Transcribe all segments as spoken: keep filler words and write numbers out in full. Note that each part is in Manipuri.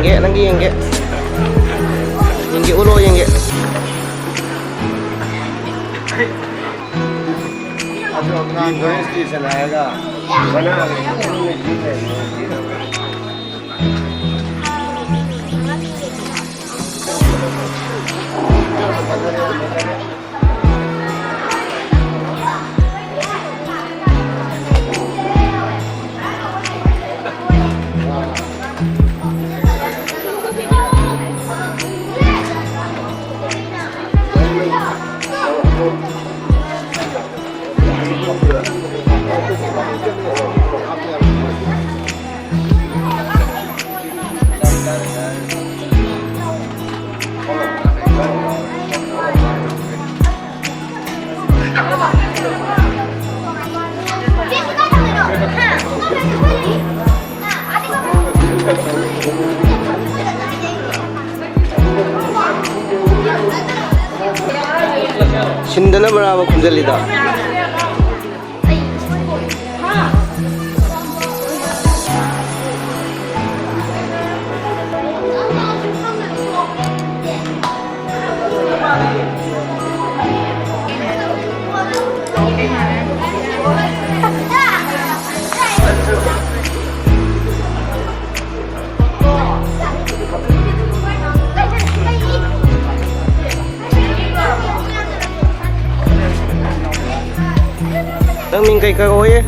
ꯌꯦꯡꯒꯦ, ꯅꯪꯒꯤ ꯌꯦꯡꯒꯦ꯫ ꯌꯦꯡꯒꯦ, ꯎꯠꯂꯣ, ꯌꯦꯡꯒꯦ꯫ ꯑꯗꯣ ꯑꯉꯥꯡꯗꯣ ꯁ꯭ꯇꯦꯁꯟ ꯍꯥꯏꯔꯒ ꯃꯅꯥ ꯁꯤꯟꯗꯅꯕꯔꯕ ꯈꯨꯝꯖꯜꯂꯤꯗꯣ? ꯅꯪ ꯃꯤꯡ ꯀꯩ ꯀꯧꯏ?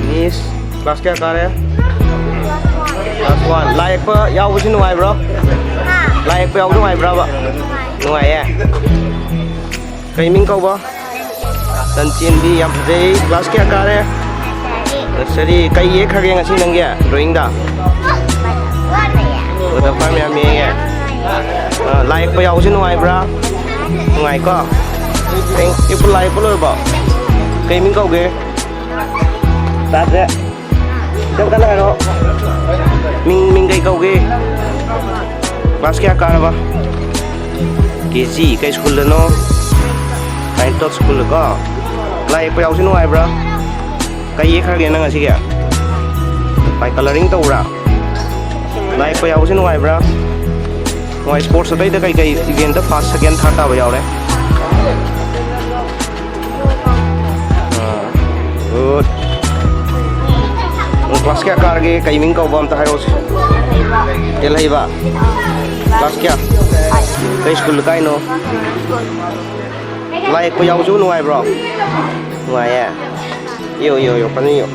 ꯃꯤꯁ꯫ ꯀ꯭ꯂꯥꯁ ꯀꯌꯥ ꯀꯥꯔꯦ? Class one. ꯂꯥꯏ ꯌꯦꯛꯄ ꯌꯥꯎꯕꯁꯤ ꯅꯨꯡꯉꯥꯏꯕ꯭ꯔꯣ? ꯂꯥꯏ ꯌꯦꯛꯄ ꯌꯥꯎꯕ ꯅꯨꯡꯉꯥꯏꯕ꯭ꯔꯕ? ꯅꯨꯡꯉꯥꯏꯌꯦ꯫ ꯀꯩ ꯃꯤꯡ ꯀꯧꯕ? ꯂꯟꯆꯦꯟꯕꯤ꯫ ꯌꯥꯝ ꯐꯖꯩ꯫ ꯀ꯭ꯂꯥꯁ ꯀꯌꯥ ꯀꯥꯔꯦ? ꯅꯔꯁꯔꯤ꯫ ꯀꯩ ꯌꯦꯛꯈ꯭ꯔꯒꯦ ꯉꯁꯤ ꯅꯪꯒꯤ ꯗ꯭ꯔꯣꯌꯤꯡꯗ? ꯕꯇꯔꯐ꯭ꯂꯥꯏ ꯃꯌꯥꯝ ꯌꯦꯡꯉꯦ꯫ ꯑ, ꯂꯥꯏ ꯌꯦꯛꯄ ꯌꯥꯎꯕꯁꯤ ꯅꯨꯡꯉꯥꯏꯕ꯭ꯔꯥ? ꯅꯨꯡꯉꯥꯏꯀꯣ? ꯌꯦꯛꯄ, ꯂꯥꯏ ꯌꯦꯛꯄ ꯂꯣꯏꯔꯕꯣ? ꯀꯩ ꯃꯤꯡ ꯀꯧꯒꯦ? ꯇꯥꯗ꯭ꯔꯦ꯫ ꯈꯤꯇꯪ ꯀꯟꯅ ꯍꯥꯏꯔꯣ꯫ ꯃꯤꯡ, ꯃꯤꯡ ꯀꯩ ꯀꯧꯒꯦ? ꯀ꯭ꯂꯥꯁ ꯀꯌꯥ ꯀꯥꯔꯕ? ꯀꯦ ꯖꯤ꯫ ꯀꯩ ꯁ꯭ꯀꯨꯜꯗꯅꯣ? ꯁꯥꯏꯟꯇꯣꯠ ꯁ꯭ꯀꯨꯜꯗꯀꯣ꯫ ꯂꯥꯏ ꯌꯦꯛꯄ ꯌꯥꯎꯁꯤ ꯅꯨꯡꯉꯥꯏꯕ꯭ꯔꯥ? ꯀꯩ ꯌꯦꯛꯈ꯭ꯔꯒꯦ ꯅꯪ ꯉꯁꯤꯒꯤ? ꯀꯂꯔꯤꯡ ꯇꯧꯕ꯭ꯔꯥ? ꯂꯥꯏ ꯌꯦꯛꯄ ꯌꯥꯎꯕꯁꯤ ꯅꯨꯡꯉꯥꯏꯕ꯭ꯔꯥ? ꯅꯨꯡꯉꯥꯏ꯫ Sports ꯑꯇꯩꯗ ꯀꯩ ꯀꯩ event ꯗ first, second, third ꯇꯥꯕ ꯌꯥꯎꯔꯦ? ꯑꯥ, good꯫ ꯅꯪ class ꯀꯌꯥ ꯀꯥꯔꯒꯦ? ꯀꯩ ꯃꯤꯡ ꯀꯧꯕ ꯑꯝꯇ ꯍꯥꯏꯔꯛꯑꯣꯁꯦ꯫ ꯇꯦꯜꯍꯩꯕ꯫ Class ꯀꯌꯥ? ꯀꯩ school ꯗ ꯀꯥꯏꯅꯣ? ꯂꯥꯏ ꯌꯦꯛꯄ ꯌꯥꯎꯕꯁꯤꯕꯨ ꯅꯨꯡꯉꯥꯏꯕ꯭ꯔꯣ? ꯅꯨꯡꯉꯥꯏꯌꯦ꯫ ꯏꯌꯣ, ꯏꯌꯣ, ꯏꯌꯣ, ꯐꯖꯅ ꯏꯌꯣ꯫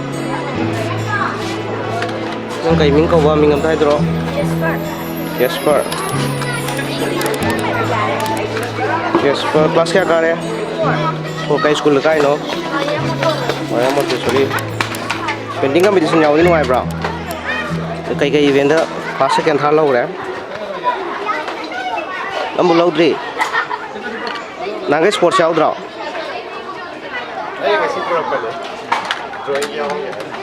ꯅꯪ ꯀꯩ ꯃꯤꯡ ꯀꯧꯕ? ꯃꯤꯡ ꯑꯝꯇ ꯍꯥꯏꯗꯣꯔꯛꯑꯣ꯫ Jasper꯫ Jasper, class ꯀꯌꯥ ꯀꯥꯔꯦ? ꯑꯣ, ꯀꯩ school ꯗ ꯀꯥꯏꯅꯣ? ꯃꯌꯥꯝ Montessori꯫ Painting competition ꯌꯥꯎꯕꯗꯤ ꯅꯨꯡꯉꯥꯏꯕ꯭ꯔꯣ? ꯀꯩꯀꯩ event ꯗ first, second, third ꯂꯧꯈ꯭ꯔꯦ? ꯑꯝꯕꯨ ꯂꯧꯗ꯭ꯔꯤ? ꯅꯍꯥꯟꯈꯩ sports ꯌꯥꯎꯗ꯭ꯔꯣ? ꯑꯩ ꯉꯁꯤ ꯄꯨꯔꯛꯄꯅꯦ꯫ Drawing ꯌꯥꯎꯔꯝꯒꯦ꯫